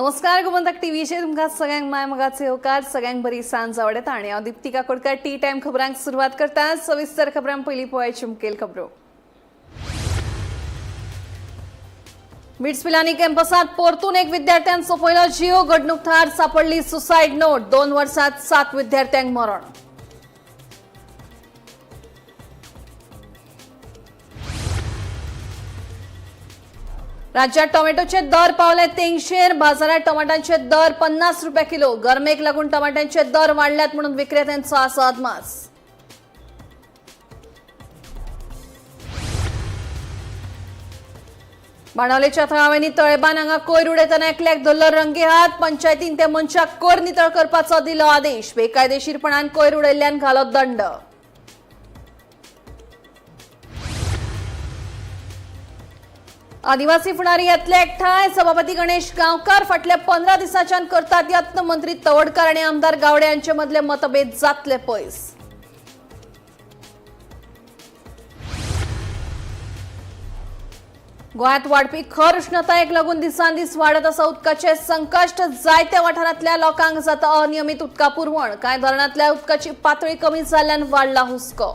नमस्कार, गोमंतक टीव्हीचेर तुमकां सगळ्यांक माय मोगाचे येवकार. सगळ्यांक बरी सांज आवडटा आनी हांव दीप्ती काकोडकर टी टायम खबरांक सुरवात करता. सविस्तर खबरां. पयलीं पळोवया मुखेल खबरो. बिट्स पिलानी कॅम्पसात परतून एक विद्यार्थ्यान सोंपयलो जीव. घडणूक थळार सापडली सुसायड नोट. 2 वर्सात 7 विद्यार्थ्यांक मरण. राज्यात टोमॅटोचे दर पावले तेंगशेर. बाजारात टोमॅटांचे दर 50 रुपये किलो. गरमेक लागून टोमॅटांचे दर वाडल्यात म्हणून विक्रेत्यांचो आसा अदमास. बाणावलेच्या थळाव्यांनी तळेबान हांगा कोयर उडयतना एकल्याक धरलो रंगेहात. पंचायतीन त्या मनशाक कोयर नितळ करपाचो दिलो आदेश. बेकायदेशीरपणान कोयर उडयल्ल्यान घालो दंड. आदिवासी फुडारी येतले एकठांय. सभापती गणेश गांवकार फाटल्या 15 दिसांच्यान करतात यत्न. मंत्री तवडकर आणि आमदार गावडे यांचे मधले मतभेद जातले पयस. गोंयांत वाडपी खर उष्णतायेक लागून दिसान दीस वाडत आसा उदकाचे संकश्ट. जायत्या वाठारांतल्या लोकांक जाता अनियमीत उदका पुरवण. कांय धरणांतल्या उदकाची पातळी कमी जाल्ल्यान वाडला हुस्को.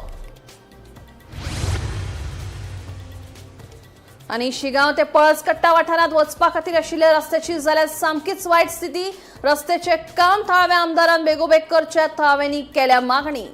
आनी शिगांव ते पळसकट्टा वाठारांत वचपा खातीर आशिल्ल्या रस्त्याची जाल्यार सामकीच वायट स्थिती. रस्त्याचे काम थळाव्या आमदारान बेगोबेग करचे, थळाव्यांनी केल्या मागणी.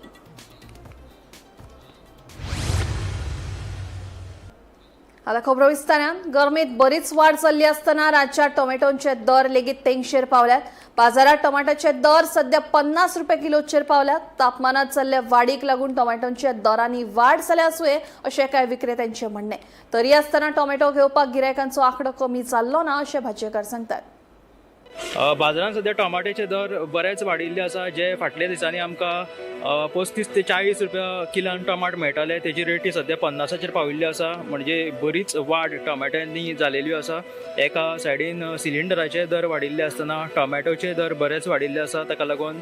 आता खबरो विस्तारान. गरमेत बरीच वाढ जाल्ली आसतना राज्यात टोमॅटोंचे दर लेगीत तेंगशेर पावल्यात. बाजारात टोमॅटोचे दर सध्या 50 रुपये किलोचेर पावल्यात. तापमानात जाल्ल्या वाडीक लागून टोमॅटोंच्या दरांनी वाड जाल्या आसुये अशें कांय विक्रेत्यांचे म्हणणें. तरी आसतना टोमॅटो घेवपाक गिरायकांचो आंकडो कमी जाल्लो ना अशें भाजयेकार सांगतात. बाजारांत सद्या टोमाटेचे दर बरेच वाडिल्ले आसा. जे फाटल्या दिसांनी आमकां 35 ते 40 रुपया किलान टमाट मेळटाले तेजी रेटी सद्या 50 पाविल्ली आसा. म्हणजे बरीच वाड टोमॅटोंनी जालेली आसा. एका सायडीन सिलिंडराचे दर वाडिल्ले आसतना टोमॅटोचे दर बरेच वाडिल्ले आसा. ताका लागून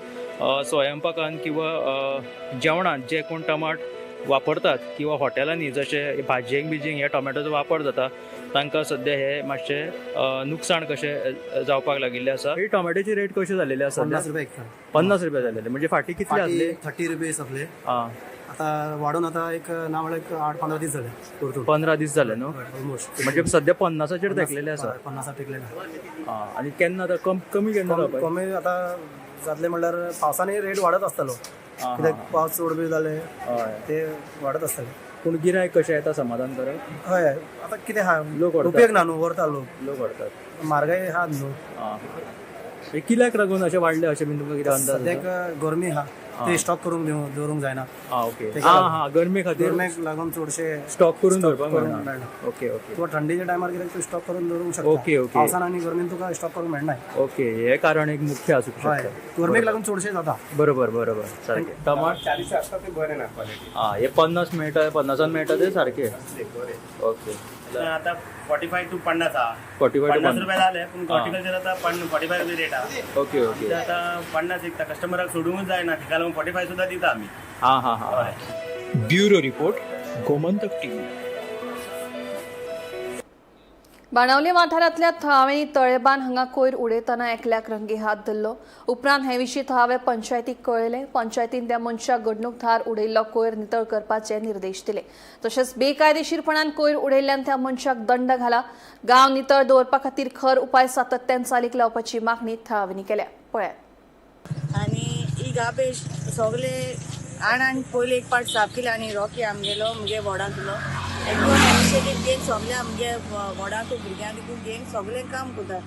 स्वयंपाकान किंवा जेवणांत जे कोण टमाट वापरतात किंवा हॉटेलांनी जशे भाजयेक बिजयेक ह्या टोमॅटोचो वापर जाता तांकां सद्या हे मातशें नुकसाण कशें जावपाक लागिल्लें आसा. ही टोमॅटोची रेट कशी जालेली आसा? 50 रुपये. 50 रुपये जालेले. म्हणजे फाटी कितले आसले? 30 रुपये आपले. आता वाडून आता एक ना म्हणल्यार 8-15 दीस जाले. 15 दीस जाले न्हू? ऑलमोस्ट. म्हणजे सद्या 50 तेकलेले आसा. 50 टेकलेले. आनी केन्ना आतां कमी केन्ना? कमी आतां जातले म्हणल्यार पावसांनी रेट वाडत आसतलो. कित्याक पावस चड बी जाले ते वाडत आसतले. पूण गिरायक कशें येता समाधान करत? हय, आतां कितें आहा लोक उपयोग ना न्हू, व्हरता लोक. लोक व्हरतात. म्हारगाय आहा न्हू. कित्याक लागून अशें वाडलें अशें बीन तुमकां कितें अंदाज? सद्याक गरमी आहा, ते स्टॉक करूंक दवरूंक जायना. ओके. हां, गरमे खातीर. गरमेक लागून चडशे स्टॉक करून दवरपाक मेळना. Okay okay. तुका थंडीच्या टायमार कित्याक तूं स्टॉक करून दवरूंक शकता. Okay okay. पावसान आनी गरमेन तुका स्टॉक करूंक मेळना. ओके, हे कारण एक मुख्य आसूंक शकता. गरमेक लागून चडशे जाता. बरोबर बरोबर सारकें. टमाट 40 आसता ते बरें ना क्वालिटी. आं, हे 50 मेळटा, 50 मेळटा ते सारके. ओके. आता 45 टू 50 आहा. 45 50 रुपया जाले पूण हॉर्टिकल्चर आतां 45 रुपया रेट आहा. Okay okay. आतां 50 विकता, कस्टमराक सोडूंकच जायना, तेका लागून 45 सुद्दां दिता आमी. हां हां हां. Bureau report, Gomantak TV. Benaulim वाठारांतल्या थळाव्यांनी तळेबान हांगा कोयर उडयतना एकल्याक रंगे हात धरलो. उपरांत हे विशीं थळावे पंचायतीक कळयलें. पंचायतीन त्या मनशाक घडणूक थळार उडयल्लो कोयर नितळ करपाचे निर्देश दिले. तशेंच बेकायदेशीरपणान कोयर उडयल्ल्यान त्या मनशाक दंड घाला. गांव नितळ दवरपा खातीर खर उपाय सातत्यान चालीक लावपाची मागणी थळाव्यांनी केल्या. पळयात. आनी ही गार्बेज सगळे आण पयलीं एक पार्ट साफ केले आनी रॉकी आमगेलो मुगे वॉर्डांतलो एकदम इनिशिएटीव घेवन सगळे आमगे वॉर्डांत भुरग्यांक देखून घेवन सगळें काम करता.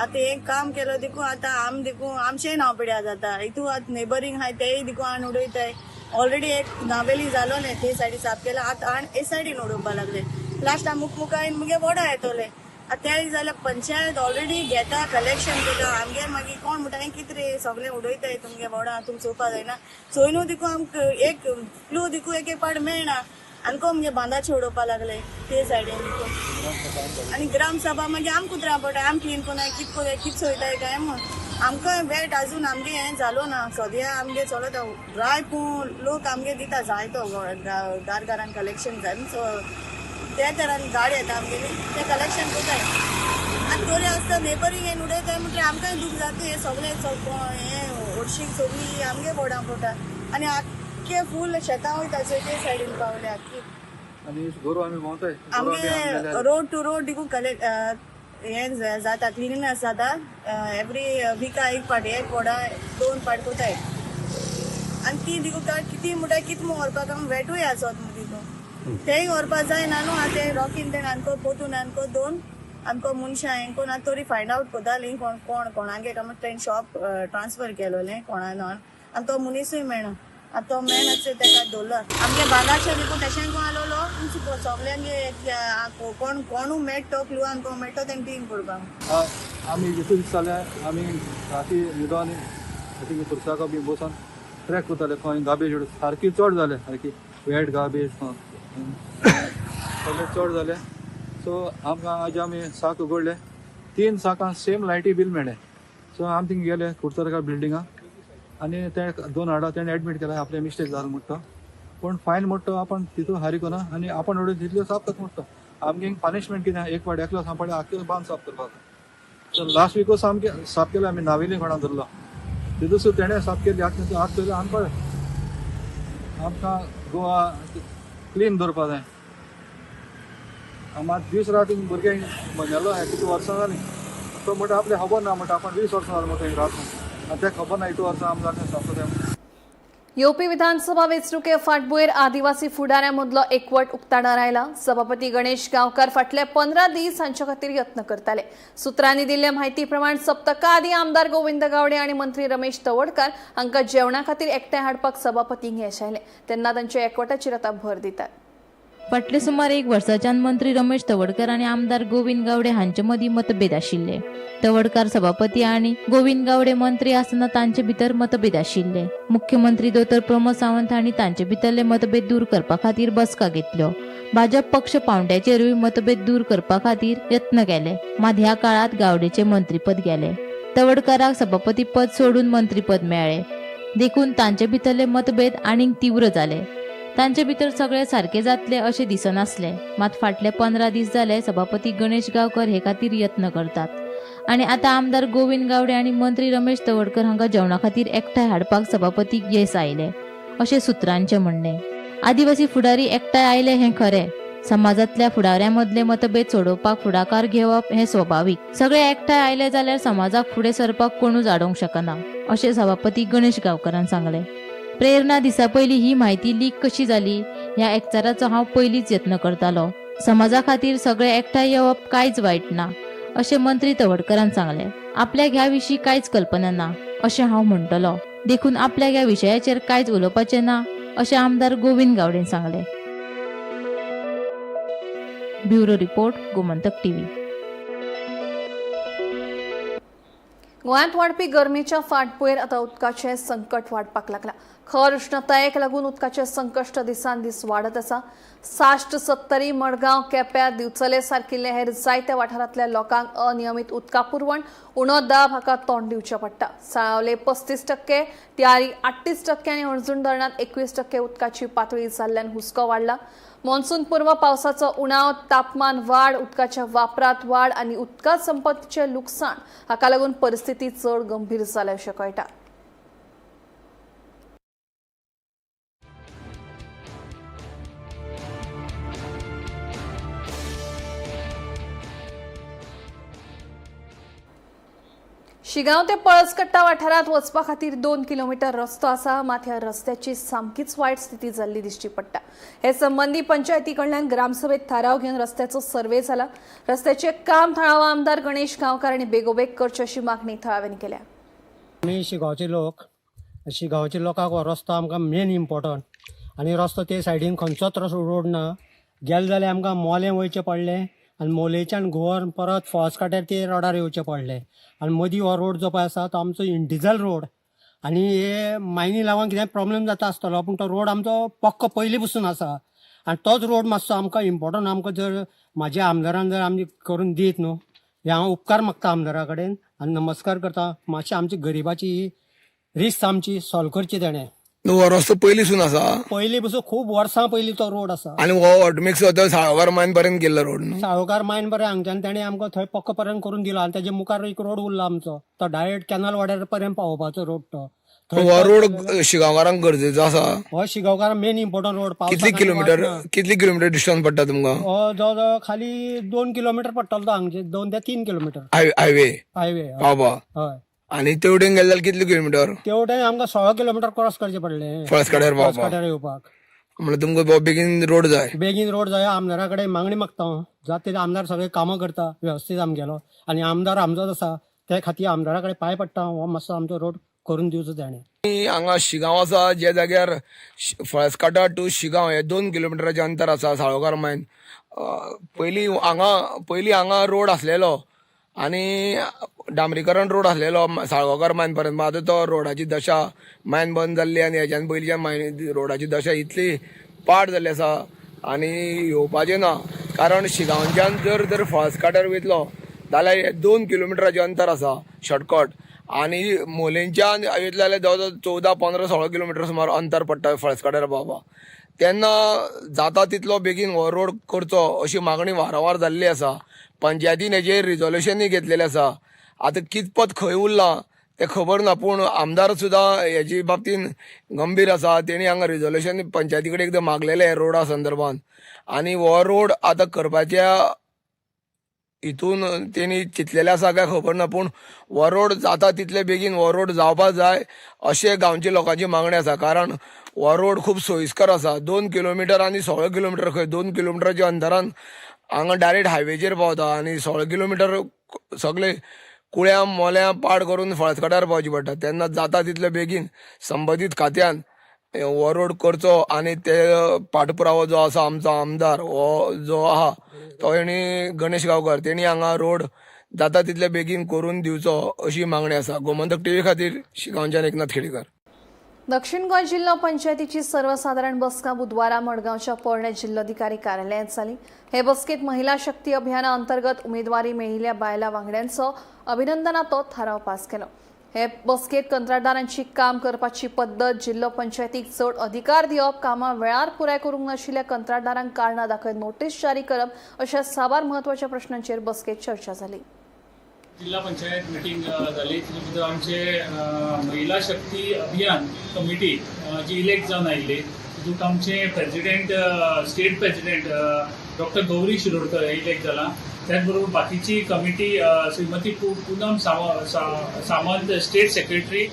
आतां हें काम केलो देखून आतां आम देखून आमचेंय नांव पिड्यार जाता. हितू आतां नेबरींग आहाय तेय देखून आण उडयताय. ऑलरेडी एक नावेली जालो न्ही, ते सायडी साफ केला, आतां आण हे सायडीन उडोवपा लागले. लास्ट मुखार मुगे वॉर्डा येतले. आतां ते जाल्यार पंचायत ऑलरेडी घेता, कलेक्शन करता. आमगे मागीर कोण म्हणटा हें कितें रे सगळें उडयताय तुमगे वॉर्डा, तुम चोवपा जायना. चोयनू देखून आमकां एक क्लू देखून एक एक पाट मेळना. आनी कोण मुगे बांदाचे उडोवपा लागले ते सायडीन देखून. आनी ग्रामसभा मागीर आमकां कुत्रा पडटा, आम क्लीन कोनाय कित कोनाय कित चोयताय काय म्हूण. आमकां वेट अजून आमगे हें जालो ना. सद्या आमगे चलता ड्राय, पूण लोक आमगे दिता जायतो घार घरान कलेक्शन जाय. सो त्या तरान गाडी येता आमगेली, ते कलेक्शन करताय. आनी तोरी आसता नेबरींग हें उडयता म्हणटकीर आमकांय दूख जाता. हें सगळें हें हरशीक सगळी आमगे बोर्डां पडटा आनी आख्खे फूल शेतां वयता ते सायडीन पावले आख्खी. आनी गोरवां आमी भोंवताय. आमगे रोड टू रोड देखून कलेक्ट हें जाता, क्लिनिंग जाता एवरी विका एक पाट, एक वडा दोन पाट कोताय. आनी ती देखून कितें म्हणटा कितें व्हरपाक आमी वेटूय आसत तितून तेय व्हरपा जायना न्हू. आतां ते रॉकीन तेण आमकां पोतून आमकां दोन आमकां मनशां हें कोण आतां तरी फायंड आवट कोतालीं कोण कोण कोणागे काय तेणें शॉप ट्रान्सफर केलोलें कोणा आनी तो मनीसूय मेळना. आतां तो मेळना तेका दवरला आमगे बागाचे देखून तशें कोण आलोलो सगल्यांगे कोण कोणू मेळटो क्लू आमकां मेळटो तेणें क्लीन करपाक. आमी जितू दीस जाले आमी राती न्हिदोन राती पुरसाको बी बसून ट्रॅक करताले खंय गार्बेज सारकी चड जाले, सारकी वेट गार्बेज सगळें चड जालें. सो आमकां आज आमी साक उगडले, 3 साकां सेम लायटी बील मेळ्ळें. सो आमी थिंग गेले कुडतरकार बिल्डिंगा आनी ते 2 हाडा तेणें एडमीट केला आपलें मिस्टेक जालो म्हणटा, पूण फायन म्हणटा आपण तितून हारी करा आनी आपण उडोवन तितल्यो साफ करता म्हणटा. आमगे पनिशमेंट कितें, एक फावट एकलो सांपडले आख्खे बांद साफ करपाक. सो लास्ट विकूच सामकें साफ केलें आमी, नावेली कोणा धरलो तितून सुद्दां तेणें साफ केली. आतां आत पयलें आमकां आमकां गोवा क्लीन दवरपा जाय. मात दीस रात भुरग्यांक मेलो हें कितली वर्सां जालीं, तो म्हणटा आपलें खबर ना म्हणटा, आपण 20 वर्सां जालीं म्हणटा रात आनी तें खबर ना इतू वर्सां आमी जालें साफ जालें. येवपी विधानसभा वेंचणुके फाटभुंयेर आदिवासी फुडाऱ्यां मदलो एकवट उक्ताडार आयला. सभापती गणेश गांवकार फाटले 15 दीस हांचे खातीर यत्न करताले. सुत्रांनी दिल्ले म्हायती प्रमाण सप्तका आदीं आमदार गोविंद गावडे आनी मंत्री रमेश तवडकार हांकां जेवणा खातीर एकठांय हाडपाक सभापतींक येश आयलें तेन्ना तांच्या एकवटाचेर आतां भर दितात. फाटले सुमार 1 वर्साच्यान मंत्री रमेश तवडकर आनी आमदार गोविंद गावडे हांचे मदीं मतभेद आशिल्ले. तवडकार सभापती आनी गोविंद गावडे मंत्री आसतना तांचे भितर मतभेद आशिल्ले. मुख्यमंत्री दोतोर प्रमोद सावंत हांणी तांचे भितरले मतभेद दूर करपा खातीर बसका घेतल्यो. भाजप पक्ष पावंड्याचेरूय मतभेद दूर करपा खातीर यत्न केले, मात ह्या काळात गावडेचे मंत्रीपद गेले. तवडकाराक सभापती पद सोडून मंत्रीपद मेळ्ळे, देखून तांचे भितरले मतभेद आनीक तीव्र जाले. तांचे भितर सगळे सारके जातले अशें दिसनासले. मात फाटले 15 दीस जाले सभापती गणेश गांवकर हे खातीर यत्न करतात आनी आतां आमदार गोविंद गावडे आनी मंत्री रमेश तवडकर हांकां जेवणा खातीर एकठांय हाडपाक सभापतीक येस आयले अशें सुत्रांचें म्हणणें. आदिवासी फुडारी एकठांय आयले हें खरें, समाजांतल्या फुडाऱ्यां मदले मतभेद सोडोवपाक फुडाकार घेवप हें स्वाभावीक. सगळे एकठांय आयले जाल्यार समाजाक फुडें सरपाक कोणूच आडोवंक शकना अशें सभापती गणेश गांवकरान सांगलें. प्रेरणा दिसा पयलीं ही म्हायती लीक कशी जाली ह्या एकचाराचो हांव पयलींच यत्न करतालो. समाजा खातीर सगळे एकठांय येवप कांयच वायट ना अशें मंत्री तवडकरान सांगलें. आपल्याक ह्या विशीं कांयच कल्पना ना अशें हांव म्हणटलो, देखून आपल्याक ह्या विशयाचेर कांयच उलोवपाचें ना अशें आमदार गोविंद गावडेन सांगलें. Bureau report, Gomantak TV. गोंयांत वाडपी गरमेच्या फाटभुंयेर आतां उदकाचें संकट वाडपाक लागलां. खर उश्णतायेक लागून उदकाचें संकश्ट दिसान दीस वाडत आसा. साश्ट, सत्तरी, मडगांव, केप्यां, दिवचले सारकिल्ले हेर जायत्या वाठारांतल्या लोकांक अनियमीत उदका पुरवण, उणो दाब हाका तोंड दिवचें पडटा. साळावले 35%, त्यारी 38% आनी हणजूण धरणांत 21% उदकाची पातळी जाल्ल्यान हुस्को वाडला. मॉन्सून पूर्व पावसाचो उणाव, तापमान वाड, उदकाच्या वापरांत वाड आनी उदका संपत्तीचें लुकसाण हाका लागून परिस्थिती चड गंभीर जाल्या अशें कळटा. शिगांव ते पळसकट्टा वाठारांत वचपा खातीर 2 किलोमिटर रस्तो आसा, मात ह्या रस्त्याची सामकीच वायट स्थिती जाल्ली दिश्टी पडटा. हे संबंदी पंचायती कडल्यान ग्रामसभेत थाराव घेवन रस्त्याचो सर्वे जाला. रस्त्याचें काम थळावा आमदार गणेश गांवकार आनी बेगोबेग करचें अशी मागणी थळाव्यांनी केल्या. आमी शिगांवचे लोक, शिगांवचे लोकांक हो रस्तो आमकां मेन इम्पॉर्टंट आनी रस्तो ते सायडीन खंयचोच रोड ना. गेले जाल्यार आमकां मोलें वयचें पडलें आनी मोलेच्यान गोवर परत फळसकाट्यार ते रोडार येवचें पडलें आनी मदीं हो रोड जो पळय आसा तो आमचो इंडिजल रोड आनी हे मायनी लागून कितें प्रॉब्लेम जाता आसतलो, पूण तो रोड आमचो पक्को पयलीं पसून आसा आनी तोच रोड मातसो आमकां इम्पॉर्टंट. आमकां जर म्हाज्या आमदारान जर आमची करून दीत न्हू, हे हांव उपकार मागता आमदारा कडेन आनी नमस्कार करता. मातशें आमची गरिबाची ही रिस्क आमची सॉल्व करची तेणें. न्हू हो रस्तो पयलींसून आसा. पयलीं पसून खूब वर्सां पयलीं तो रोड आसा. आनी हो हॉटमिक्स तो साळगांव मायन पर्यंत गेल्लो रोड न्हू. साळोकार मायन बरें हांगच्यान तेणें आमकां थंय पक्को पर्यंत करून दिलो आनी तेजे मुखार एक रोड उरला आमचो, तो डायरेक्ट कॅनल वाड्यार पर्यंत पावोवपाचो रोड तो. हो रोड शिगांवकारांक गरजेचो आसा. हो शिगांवकार मेन इम्पॉर्टंट रोड. कितली किलोमिटर, कितली किलोमिटर डिस्टन्स पडटा तुमकां? हो जवळ जवळ खाली 2 किलोमिटर पडटलो तो हांगचे, 2 ते 3 किलोमिटर. हायवे हायवे पावपा. हय. आनी तेवटेन गेले जाल्यार कितले किलोमिटर? तेवटेन आमकां 16 किलोमिटर क्रॉस करचे पडले फळसकाड्यार पावपा. फळसकाड्यार येवपाक. म्हणल्यार तुमकां बेगीन रोड जाय. बेगीन रोड जाय. आमदारा कडेन मागणी मागता हांव, जाता तितले आमदार सगळे कामां करता वेवस्थीत आमगेलो आनी आमदार आमचोच आसा, ते खातीर आमदारा कडेन पांय पडटा हांव, हो मातसो आमचो रोड करून दिवचो ताणें. हांगा शिगांव आसा, ज्या जाग्यार फळसकाटा टू शिगांव हे 2 किलोमिटराचें अंतर आसा साळोकार मायन. पयलीं हांगा रोड आसलेलो आनी डांबरीकरण रोड आसलेलो साळगांवकार मायन पर्यंत. आतां तो रोडाची दशा मायन बंद जाल्ली आनी हेज्यान पयलींच्या मायन रोडाची दशा इतली पाड जाल्ली आसा आनी येवपाचें ना. कारण शिगांवच्यान जर तर फळसकाट्यार वयतलो जाल्यार 2 किलोमिटराचें अंतर आसा शॉर्टकट, आनी मोलेंच्यान वयतले जाल्यार जवळ जवळ 14, 15, 16 किलोमिटर सुमार अंतर पडटा फळसकाट्यार पावपाक. तेन्ना जाता तितलो बेगीन हो रोड करचो अशी मागणी वारंवार जाल्ली आसा. पंचायतीन हेजेर रिजोल्युशनूय घेतलेलें आसा. आतां कितपत खंय उरलां तें खबर ना, पूण आमदार सुद्दां हेजे बाबतीन गंभीर आसा. तेणी हांगा रिजोल्युशन पंचायती कडेन एकदां मागलेलें रोडा संदर्भान आनी हो रोड आतां करपाच्या हितून तेणी चिंतलेलें आसा काय खबर ना, पूण हो रोड जाता तितले बेगीन हो रोड जावपा जाय अशें गांवच्या लोकांची मागणी आसा. कारण हो रोड खूब सोयीस्कर आसा. 2 किलोमिटर आनी 16 किलोमिटर, खंय 2 किलोमिटराच्या अंतरान हांगा डायरेक्ट हायवेचेर पावता आनी 16 किलोमिटर सगळे कुळ्यां मोल्यां पाड करून फळसकाट्यार पावची पडटा. तेन्ना जाता तितले बेगीन संबंदीत खात्यान हो रोड करचो आनी ते पाठपुरावो जो आसा आमचो आमदार हो जो आहा तो हेणी गणेश गांवकर तेणी हांगा रोड जाता तितले बेगीन करून दिवचो अशी मागणी आसा. गोमंतक टीव्ही खातीर शिगांवच्यान एकनाथ खेडेकर. दक्षिण गोंय जिल्हो पंचायतीची सर्वसाधारण बसका बुधवारा मडगांवच्या पोरणे जिल्होधिकारी कार्यालयात जाली. हे बसकेत महिला शक्ती अभियाना अंतर्गत उमेदवारी मेळिल्ल्या बायला वांगड्यांचो अभिनंदनातो थाराव पास केलो. हे बसकेत कंत्राटदारांची काम करपाची पद्दत, जिल्हो पंचायतीक चड अधिकार दिवप, कामां वेळार पुराय करूंक नाशिल्ल्या कंत्राटदारांक कारणां दाखयत नोटीस जारी करप अशा साबार म्हत्वाच्या प्रश्नांचेर बसकेत चर्चा जाली. जिल्हा पंचायत मिटींग जाली, तितूंत भितर आमचे महिला शक्ती अभियान कमिटी जी इलेक्ट जावन आयिल्ली, तितूंत आमचे president state president doctor Gauri Shirodkar हे इलेक्ट जाला. त्याच बरोबर बाकीची committee Shrimati Poonam Samant state secretary,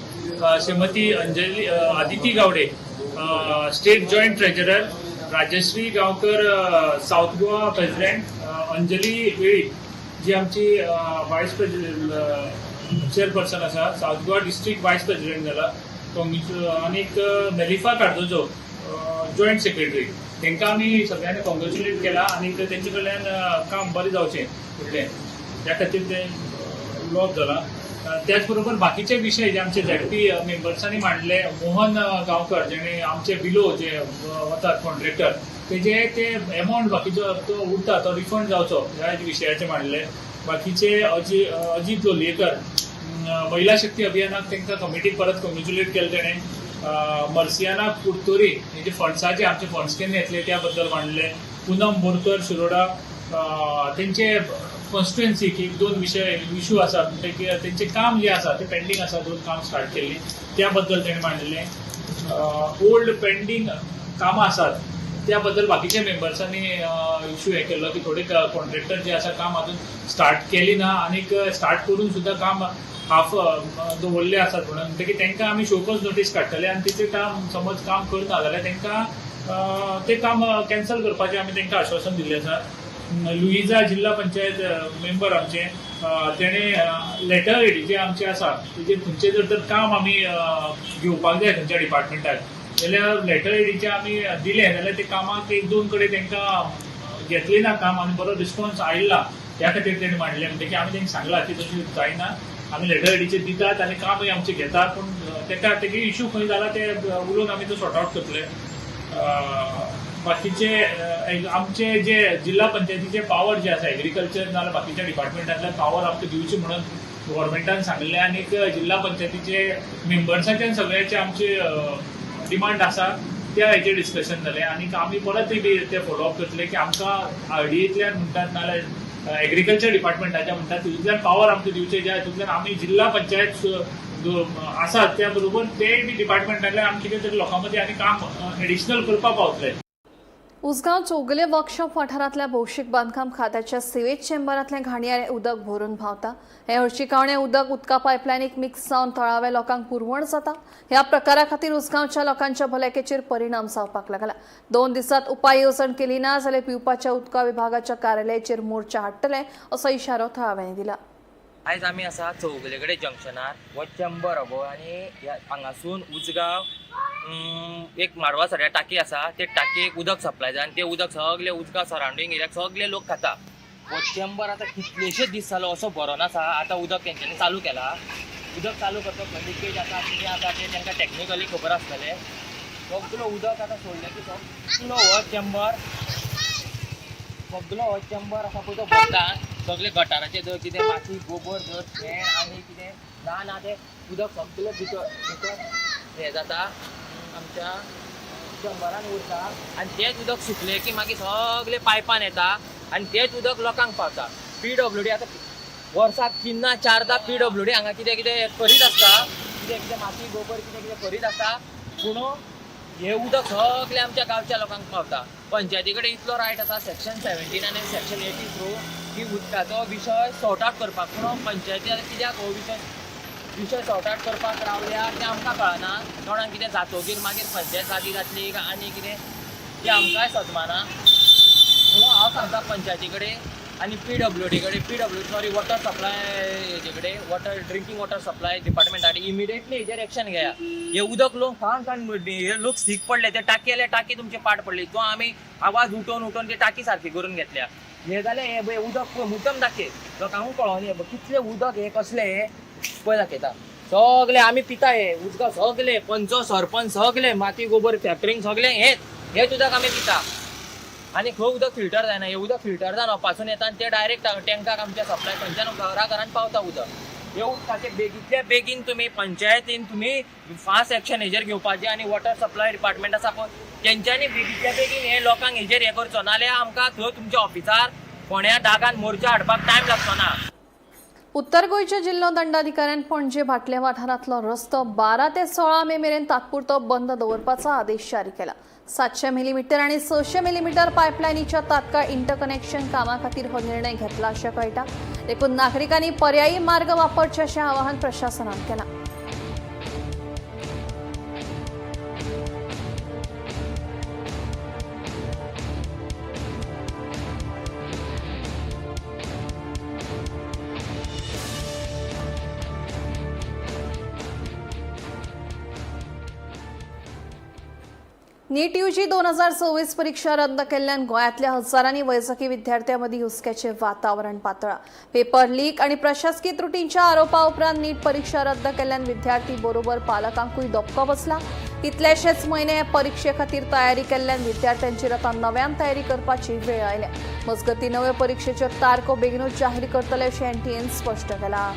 Shrimati Anjali Aditi Gawde state joint treasurer, Rajashree Gaonkar south Goa president, Anjali Velip जी आमची वायस प्रेसिडेंट चेअरपर्सन आसा, south Goa district vice president जाला, आनीक मेलिफा कार्दोजो जॉयंट सेक्रेटरी. तांकां आमी सगळ्यांनी कॉंग्रेच्युलेट केला आनी तेंचे कडल्यान काम बरें जावचें फुडलें ह्या खातीर तें उलोवप जालां. त्याच बरोबर बाकीचे विशय जे आमचे झेडपी मेंबर्सांनी मांडले, मोहन गांवकर जेणे आमचे बिलो जे वतात कॉन्ट्रॅक्टर तेजे ते एमावंट बाकीचो तो उरता तो रिफंड जावचो ह्या विशयाचे मांडले. बाकीचे अजीत लोलयेकर महिला शक्ती अभियानाक तांकां कमिटीक परत कॉंग्रेच्युलेट केलें तेणें. मर्सियाना कुर्तोरी हेजे फंड्साचे आमचे फंड्स केन्ना येतले त्या बद्दल मांडले. पुनम बोरकर शिरोडा तेंचे कॉन्स्टिट्युएन्सीक एक 2 विशय इशू आसात, म्हणटकीर तेंचें काम जें आसा तें पेंडींग आसा, 2 काम स्टार्ट केल्लीं त्या बद्दल तेणें मांडलें. ओल्ड पेंडींग कामां आसात त्या बद्दल बाकीच्या मेंबर्सांनी इशू हे केल्लो की थोडे कॉन्ट्रॅक्टर जे आसा काम अजून स्टार्ट केली ना आनीक स्टार्ट करून सुद्दां काम हाफ दवरले आसात म्हणून, म्हणटकीर तांकां आमी शोकॉज नोटीस काडटले आनी तेचें काम समज काम करना जाल्यार तांकां तें काम कॅन्सल करपाचें आमी तांकां आश्वासन दिल्लें आसा. लुईजा जिल्हा पंचायत मेंबर आमचे तेणें लेटर हेडीचे आमचे आसा तेजेर खंयचें जर तर काम आमी घेवपाक जाय खंयच्या डिपार्टमेंटाक जाल्यार लेटर हेडीचे आमी दिलें जाल्यार ते कामाक 1-2 कडेन तांकां घेतलें ना काम आनी बरो रिस्पॉन्स आयला ह्या खातीर तेणें मांडलें. म्हणटकीर आमी तांकां सांगलां की तशें जायना, आमी लेटर हेडीचे दितात आनी कामूय आमचें घेतात, पूण तेका तेगे इशू खंय जाला ते उलोवन आमी तो सॉर्ट आवट करतले. बाकीचे आमचे जे जिल्हा पंचायतीचे पावर जे आसा एग्रीकल्चर नाजाल्यार बाकीच्या डिपार्टमेंटांतल्यान पावर आमकां दिवची म्हणून गव्हर्मेंटान सांगलें आनीक जिल्हा पंचायतीचे मेंबर्साच्यान सगळ्याचे आमचे डिमांड आसा त्या हेचेर डिस्कशन जालें आनी आमी परत बी ते फॉलोअप करतले की आमकां आरडीएंतल्यान म्हणटात नाजाल्यार एग्रीकल्चर डिपार्टमेंटाच्या म्हणटात तितूंतल्यान पावर आमकां दिवचे, ज्या हितूंतल्यान आमी जिल्हा पंचायत आसात त्या बरोबर ते बी डिपार्टमेंटांतल्यान आमी कितें तरी लोकां मदीं आनी काम एडिशनल करपाक पावतले. उसगांव चौगुले वर्कशॉप वाठारांतल्या भौशीक बांदकाम खात्याच्या सिवेज चेंबरांतलें घाणयारें उदक भरून व्हांवता. हें हळशिकावणें उदक उदका पायपलायनीक मिक्स जावन थळाव्या लोकांक पुरवण जाता. ह्या प्रकारा खातीर उसगांवच्या लोकांच्या भलायकेचेर परिणाम जावपाक लागला. 2 दिसांत उपाय येवजण केली ना जाल्यार पिवपाच्या उदका विभागाच्या कार्यालयाचेर मोर्चा हाडटले असो इशारो थळाव्यांनी दिला. आयज आमी आसा चौगुले कडेन जंक्शनार हो चेंबर हो आनी हांगासून उजगांव एक मारवा सड्या टाकी आसा, ते टाकयेक उदक सप्लाय जाता आनी ते उदक सगळे उदका सरावंडींग एरियाक सगळे लोक खाता. हो चेंबर आतां कितलेशे दीस जालो असो बरो नासा. आतां उदक तेंच्यांनी चालू केला. उदक चालू करता लिकेज आसा कितें आसा तें तांकां टॅक्निकली खबर आसतलें. सगलो उदक आतां सोडलें की सगलो हो चेंबर सगलो हो चेंबर आसा पळय तो भरता. सगळे गटाराचे जर कितें माती गोबर जर शेण आनी कितें ना ना तें उदक सगळें भितर भितर हें जाता आमच्या चेंबरान उरता आनी तेंच उदक सुकलें की मागीर सगळें पायपान येता आनी तेंच उदक लोकांक पावता. पीडब्ल्यूडी आतां वर्साक 3 4दा पीडब्ल्यूडी हांगा कितें कितें करीत आसता, कितें कितें माती गोबर कितें कितें करीत आसता, पूण हें उदक सगळें आमच्या गांवच्या लोकांक पावता. पंचायती कडेन इतलो रायट आसा सेक्शन 17 आनी सेक्शन 80 थ्रू की उदकाचो विशय सॉर्ट आवट करपाक, पूण पंचायती आतां कित्याक हो विशय सॉर्ट आवट करपाक रावल्या तें आमकां कळना. कोणाक कितें जातोगीर मागीर पंचायत जागी जातली आनी कितें तें आमकांय सजमाना. म्हणून हांव सांगता पंचायती कडेन आनी पीडब्ल्यूडी कडेन, पीडब्ल्यू सॉरी वॉटर सप्लाय हेजे कडेन, वॉटर ड्रिंकींग वॉटर सप्लाय डिपार्टमेंटा कडेन इमिडिएटली हेजेर एक्शन घेया. हे उदक लोक खाण खाण हे लोक सीक पडले, ते टाकी जाल्यार टाकी तुमचे पाट पडली, तो आमी आवाज उठोवन उठोवन ती टाकी सारकी करून घेतल्या. हे जालें हे पळय उदक पळय मुद्दम दाखय लोकांकूय कळोन हे कितलें उदक हें कसलें हें पळय दाखयता. सगळे आमी पिता हे उदक, सगळे पंच सरपंच सगळे माती गोबर फॅक्टरींग सगळे हेच हेच उदक आमी पिता आनी खंय उदक फिल्टर जायना. हें उदक फिल्टर जावन पासून येता आनी तें डायरेक्ट टँकाक आमच्या सप्लाय खंयच्यान घरा घरान पावता उदक. हे उदकाचे बेगींतल्या बेगीन तुमी पंचायतीन तुमी फास्ट एक्शन हेजेर घेवपाचें आनी वॉटर सप्लाय डिपार्टमेंट आसा पळय तेंच्यांनी बेगींतल्या बेगीन हे लोकांक हेजेर हें करचो, नाल्यार आमकां थंय तुमच्या ऑफिसार फोंड्या दागान मोर्चा हाडपाक टायम लागचो ना. उत्तर गोंयच्या जिल्लो दंडाधिकाऱ्यान पणजे भाटले वाठारांतलो रस्तो 12 ते 16 मे मेरेन तात्पुरतो बंद दवरपाचो आदेश जारी केला. 700 मिलीमीटर आनी 600 मिलीमीटर पायपलायनीच्या तात्काळ इंटरकनेक्शन कामा खातीर हो निर्णय घेतला अशें कळटा. देखून नागरिकांनी पर्यायी मार्ग वापरचे अशें आवाहन प्रशासनान केलां. नीट यूजी 2024 परीक्षा रद्द केल्ल्यान गोंयांतल्या हजारांनी वैजकी विद्यार्थ्यां मदीं हुस्क्याचें वातावरण पातळ्ळां. पेपर लीक आनी प्रशासकीय त्रुटींच्या आरोपा उपरांत नीट परीक्षा रद्द केल्ल्यान विद्यार्थी बरोबर पालकांकूय धपको बसला. कितलेशेच म्हयने हे परिक्षे खातीर तयारी केल्ल्यान विद्यार्थ्यांचेर आतां नव्यान तयारी करपाची वेळ आयल्या. मजगतीं नव्यो परिक्षेच्यो तारखो बेगीनूच जाहीर करतले अशें एनटीएन स्पश्ट केलां.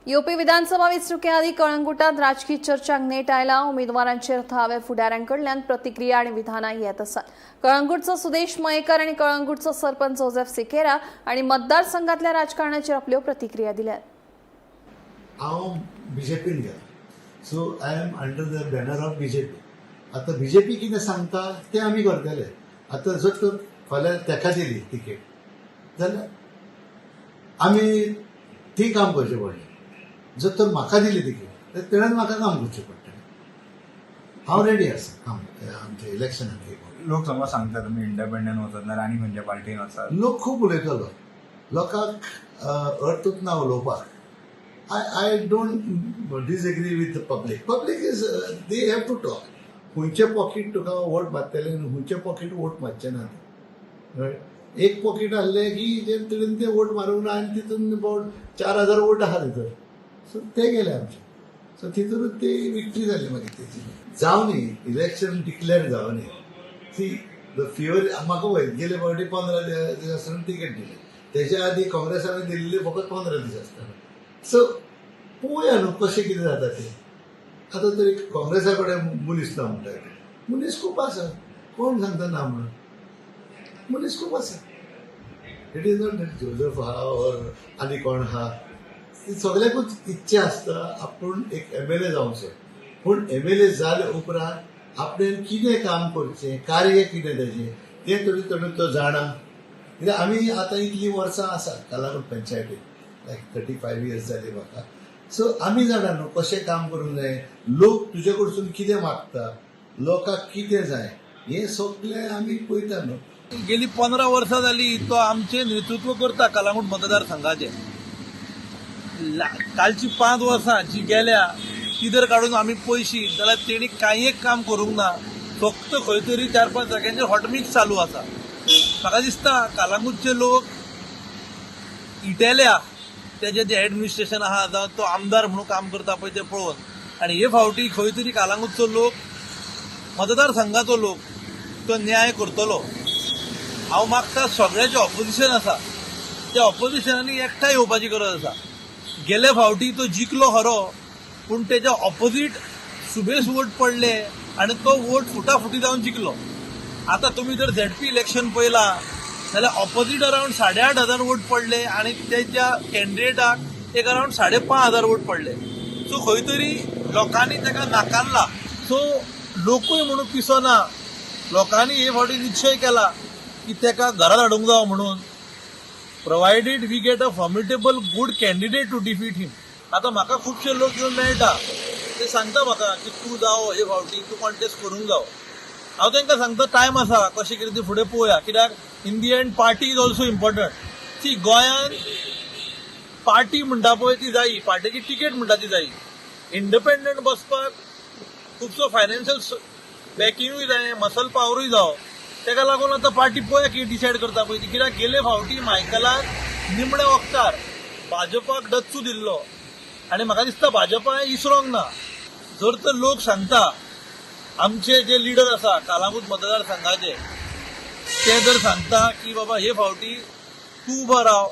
यूपी विधानसभा वेंचणुके आदीं कळंगूटांत राजकी चर्चांक नेट आयला. उमेदवारांचेर थळाव्या फुडाऱ्यां कडल्यान प्रतिक्रिया आनी विधानां येत आसात. कळंगूटचो सुदेश मयेकर आनी कळंगूटचो सरपंच जोसेफ सिकेरा आनी मतदारसंघातल्या राजकारणाचेर आपल्यो प्रतिक्रिया दिल्यात. हांव बीजेपीन गेला, so I am under the banner of BJP. आतां बीजेपी कितें सांगता तें आमी करतले. आतां जर तर फाल्यां तेका दिली तिकेट जाल्यार आमी ती काम करचें पडलें. जर तर म्हाका दिली तिकेट तर तेणेन म्हाका काम करचें पडटलें. हांव रेडी आसा काम आमच्या इलेक्शनाक. लोक समज सांगता तुमी इंडिपेंडंट वचत ना आनी खंयच्या पार्टीन वचात. लोक खूब उलयतलो, लोकांक अर्थूच ना उलोवपाक. I don't disagree with the public. Public is they have to talk. खंयचे पॉकेट तुका वोट मारतले आनी खंयचे पॉकेट वोट मारचे ना. एक पॉकेट आहले की तेणेन ते वोट मारूंक ना आनी तितून अबावट 4000 वोट आहा तितून. सो ते गेले आमचे. सो तितूनच ते विक्ट्री जाली मागीर तेची. जावनी इलेक्शन डिक्लेअर जावनी. सी The fever म्हाका वयर गेले फावटी 15 दीस आसतना तिकेट दिली, तेच्या आदी काँग्रेसान दिल्ली फकत 15 दीस आसतना. सो पळोवया न्हू कशें कितें जाता तें. आतां तरी काँग्रेसा कडेन मनीस ना म्हणटा, मनीस खूब आसा, कोण सांगता ना म्हणून, मनीस खूब आसा. It is not that Joseph आहा ऑर आनी कोण आहा, सगळ्याकूच इच्छा आसता आपूण एक एमएलए जावचो. पूण एमएलए जाले उपरांत आपणें कितें काम करचें, कार्य कितें ताजें तें तरी तरी तो जाणा. कित्याक आमी आतां इतलीं वर्सां आसा कालांगूट पंचायतीक, लायक 35 इयर्स जाली म्हाका. सो आमी जाणा न्हू कशें काम करूंक जाय, लोक तुजे कडसून कितें मागता, लोकांक कितें जाय, हें सगळें आमी पळयता न्हू. गेली 15 वर्सां जाली तो आमचें नेतृत्व करता कलांगूट मतदारसंघाचें. कालची 5 वर्सां जी गेल्या ती जर काडून आमी पयशी जाल्यार तेणी कांय एक काम करूंक ना, फक्त खंय तरी 4-5 जाग्यांचेर हॉटमिक्स चालू आसा. म्हाका दिसता कलांगूटचे लोक इटेल्या तेजें जें एडमिनिस्ट्रेशन आहा जावं तो आमदार म्हणून काम करता पळय तें पळोवन, आनी हे फावटी खंय तरी कलांगूटचो लोक, मतदारसंघाचो लोक तो न्याय करतलो. हांव मागता सगळ्याचें ऑपोजिशन आसा त्या ऑपोजिशनांनी एकठांय येवपाची गरज आसा. गेले फावटी तो जिखलो खरो, पूण तेच्या ऑपोजीट सुबेस वोट पडले आनी तो वोट फुटाफुटी जावन जिखलो. आतां तुमी जर झेडपी इलेक्शन पळयलां जाल्यार ऑपोजीट अरावंड 8,500 वोट पडले आनी तेच्या कॅन्डिडेटाक एक अरावंड 5,500 वोट पडले. सो खंय तरी लोकांनी ताका नाकारला. सो लोकूय म्हणून पिसो ना, लोकांनी हे फावटी निश्चय केला की ताका घरा धाडूंक जावो म्हणून, provided we get a formidable good candidate to defeat him. आतां म्हाका खुबशे लोक येवन मेळटा, ते सांगता म्हाका की तूं जावो हे फावटी, तूं कॉन्टेस्ट करूंक जावो. हांव तांकां सांगता टायम आसा, कशें कितें तें फुडें पळोवया, कित्याक in the end party is also important. ती गोंयांत पार्टी म्हणटा पळय ती जायी, पार्टीची तिकेट म्हणटा ती जायी. इंडिपेंडंट बसपाक खुबसो फायनान्शियल बॅकिंगूय जाय, मसल पावरूय जावो. ताका लागून आतां पार्टी पळोवया कितें डिसायड करता पळय ती. कित्याक गेले फावटी मायकलान निमण्या वखतार भाजपाक डच्चू दिल्लो आनी म्हाका दिसता भाजपा इसरोंक ना. जर तर लोक सांगता आमचे जे लिडर आसा कालांगूट मतदारसंघाचे ते जर सांगता की बाबा हे फावटी तूं उबो राव,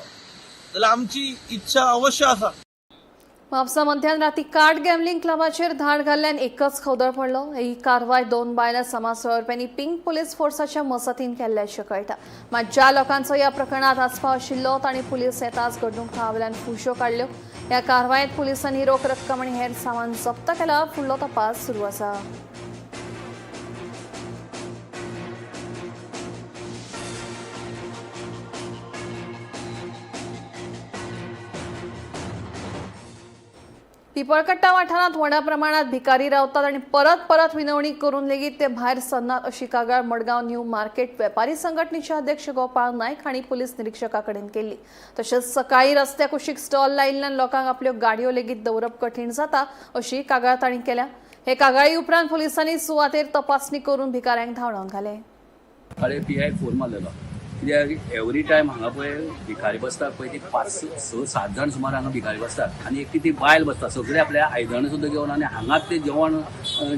जाल्यार आमची इच्छा अवश्य आसा. म्हापसा मध्यान राती कार्ड गॅमलिंग क्लबाचेर धाड घाल्ल्यान एकच खवदळ पडलो. ही कारवाय 2 बायलां समाज वावुरप्यांनी पिंक पुलीस फोर्साच्या मजतीन केल्ल्याचें कळटा. मात ज्या लोकांचो ह्या प्रकरणात आस्पाव आशिल्लो तांणी पुलीस येताच घडणूक थळावेल्यान फुश्यो काडल्यो. ह्या कारवायेंत पुलिसांनी रोख रक्कम आनी हेर सामान जप्त केला. फुडलो तपास सुरू आसा. पिपळकट्टा वाठारांत व्हडा प्रमाणात भिकारी रावतात आनी परत परत विनवणी करून लेगीत ते भायर सरनात अशी कागाळ मडगांव न्यू मार्केट वेपारी संघटनेचे अध्यक्ष गोपाळ नायक हांणी पुलीस निरिक्षका कडेन केल्ली. तशेंच सकाळी रस्त्या कुशीक स्टॉल लायिल्ल्यान लोकांक आपल्यो गाडयो लेगीत दवरप कठीण जाता अशी कागाळ तांणी केल्या. हे कागाळी उपरांत पुलिसांनी सुवातेर तपासणी करून भिकाऱ्यांक धांवडावन घाले. सकाळी पी आयक फोन मारलेलो कित्याक एवरी टायम हांगा पळय भिकारी बसतात पळय ती 5, 6, 7 जाण सुमार हांगा भिकारी बसतात आनी एकटी ती बायल बसता, सगळे आपल्या आयदनां सुद्दां घेवन आनी हांगाच ते जेवण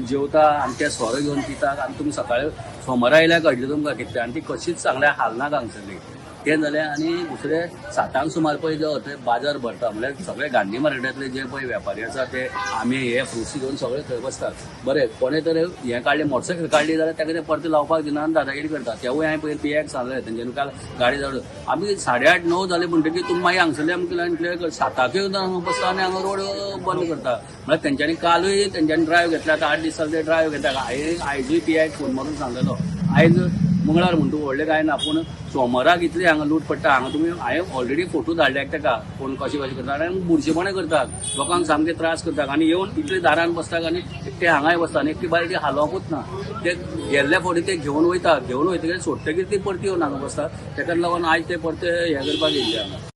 जेवता आनी ते सोरो घेवन पितात. आनी तुमी सकाळी सोमारा आयल्यार कळटलें तुमकां कितलें, आनी ती कशीच सांगल्यार हालना हांगसरली. तें जालें. आनी दुसरें 7 सुमार पळय जो थंय बाजार भरता, म्हणल्यार सगळे गांधी मार्केटांतले जे पळय वेपारी आसा ते आमे हे फ्रुट्स घेवन सगळे थंय बसतात. बरें कोणें तर हें काडलें, मोटरसायकल काडली जाल्यार ताका ते परते लावपाक दिना आनी दादागिरी करता. तेवूय हांवें पयर पी आयक सांगलें तेंच्यांनी काल गाडी धाडून आमी 8:30 9 जाले म्हणटकीर तुमी मागीर हांगसरले आमकां लायन क्लियर कर, 7 येवन हांगा बसता आनी हांगा रोड बंद करता. म्हळ्यार तेंच्यांनी कालूय तेंच्यांनी ड्रायव्ह घेतला, आतां 8 दीस जाले ते ड्रायव्ह घेता. हांवें आयजूय पी आयक फोन मारून सांगलेलो, आयज मंगळार म्हणटा व्हडलें कांय ना, पूण सोमाराक इतली हांगा लूट पडटा. हांगा तुमी हांवें ऑलरेडी फोटो धाडले ताका कोण कशें कशें करता आनी बुरशेपणां करतात, लोकांक सामके त्रास करतात आनी येवन इतले दारान बसतात आनी एकटे हांगाय बसता आनी एकटी बायल ती हालोवपूच ना. ते गेल्ल्या फावटी ते घेवन वयता, घेवन वयतकीर सोडटकीर ती परती येवन हांगा बसतात. ताका लागून आयज ते परते हें करपाक येयल्ले हांगा.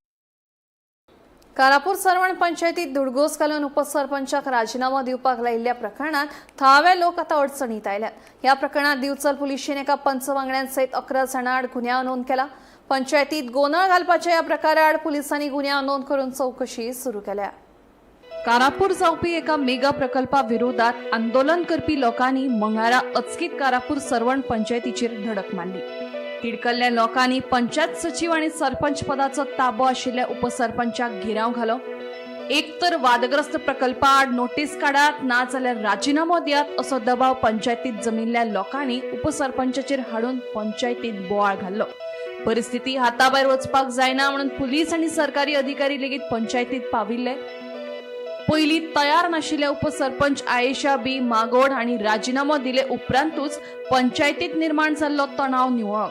कारापूर सरवण पंचायतीत धुडगूस घालून उपसरपंचाक राजीनामो दिवपाक लायिल्ल्या प्रकरणात थळावे लोक आतां अडचणीत आयल्यात. ह्या प्रकरणात दिवचल पुलिशेन एका पंच वांगड्यांसयत 11 जाणां आड गुन्यांव नोंद केला. पंचायतीत गोंदळ घालपाच्या ह्या प्रकाराआड पुलिसांनी गुन्यांव नोंद करून चवकशी सुरू केल्या. कारापूर जावपी एका मेगा प्रकल्पा विरोधात आंदोलन करपी लोकांनी मंगळारा अचकीत कारापूर सरवण पंचायतीचेर धडक मारली. तिडकल्ल्या लोकांनी पंचायत सचीव आनी सरपंच पदाचो ताबो आशिल्ल्या उपसरपंचाक घेराव घालो. एक तर वादग्रस्त प्रकल्पा आड नोटीस काडात ना जाल्यार राजिनामो दियात असो दबाव पंचायतीत जमिल्ल्या लोकांनी उपसरपंचाचेर हाडून पंचायतीत बोवाळ घाल्लो. परिस्थिती हाताभायर वचपाक जायना म्हणून पुलीस आनी सरकारी अधिकारी लेगीत पंचायतीत पाविल्ले. पयलीं तयार नाशिल्ले उपसरपंच आयेशा बी मागोड हांणी राजिनामो दिले उपरांतूच पंचायतीत निर्माण जाल्लो तणाव निवळ्ळो.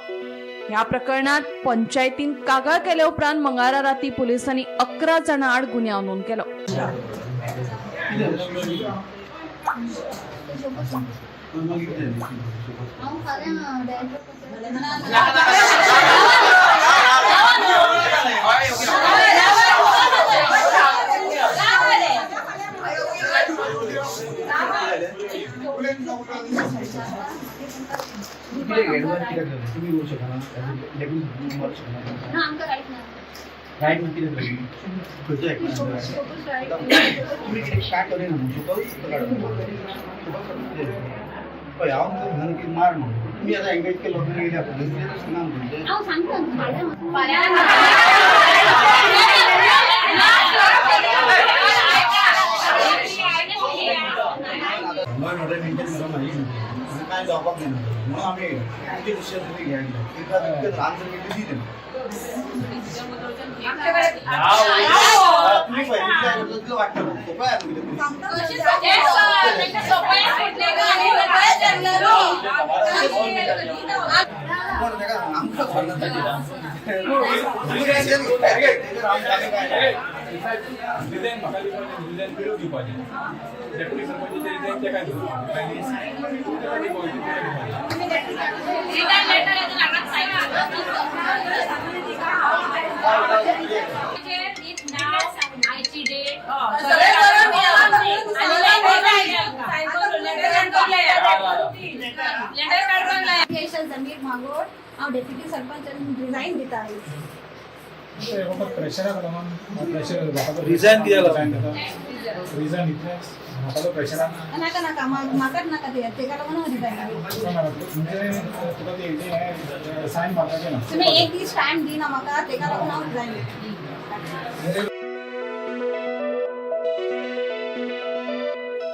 ह्या प्रकरणात पंचायतीन कागाळ केले उपरांत मंगळारा राती पुलिसांनी 11 जाणां आड गुन्यांव नोंद केलो. काय जावपाक जायना म्हणून आमी तुमचे डिसिजन तुमी घेयात आन्सर मेळटली दी तेंकां. तुम्ही पहिले वाटतं सोपं आहे. जमीर मागोड हांव डेप्युटी सरपंच रिजायन दिता. रिजायन कित्याक रिजन इतलें म्हाका प्रेशरान नाका नाका म्हाकाच नाका ते तेका लागून रिजायन. तुका ते सायन मारपाचें ना. तुमी एक दीस टायम दिना म्हाका तेका लागून हांव रिजायन दिता.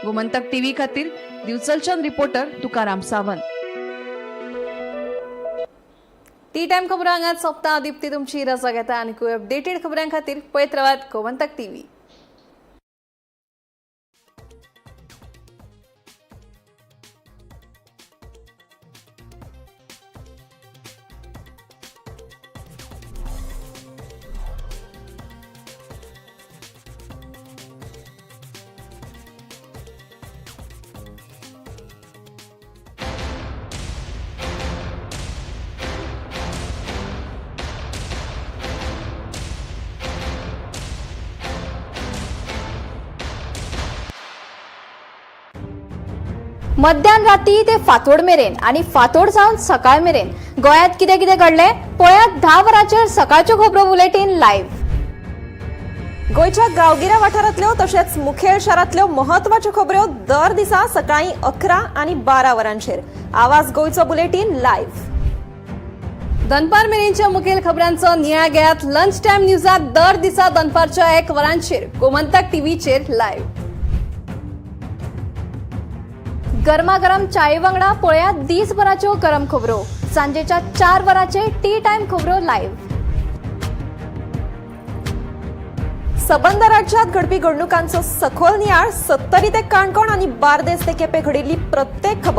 गोमंतक टीव्ही खातीर दिवचलच्यान reporter Tukaram Sawant. Tea time खबरां हांगाच सोंपता. दीप्ती तुमची रजा घेता आनी अपडेटेड खबरां खातीर पळयत रावात गोमंतक टीव्ही. मध्यान राती ते फातोड मेरेन आनी फातोड जावन सकाळ मेरेन गोंयांत कितें कितें घडलें पळयात 10 वरांचेर सकाळच्यो खबरो बुलेटीन लायव्ह. गोंयच्या गांवगिऱ्या वाठारांतल्यो तशेंच मुखेल शारांतल्यो महत्वाच्यो खबऱ्यो दर दिसा सकाळीं 11 आनी 12 वरांचेर आवाज गोंयचो बुलेटीन लायव्ह. दनपार मेरेनच्या मुखेल खबरांचो नियाळ घेयात लंच टायम न्यूजात दर दिसा दनपारच्या 1 वरांचेर गोमंतक टीव्हीचेर लायव्ह. गरमागरम चाये वांगडा पळयात दिसभराच्यो गरम खबरो सांजेच्या 4 वरांचेर टी टायम खबरो लायव्ह. सबंद राज्यात घडपी घडणुकांचो सखोल नियाळ 70 ते काणकोण आनी बार्देस ते केपें घडिल्ली प्रत्येक खबर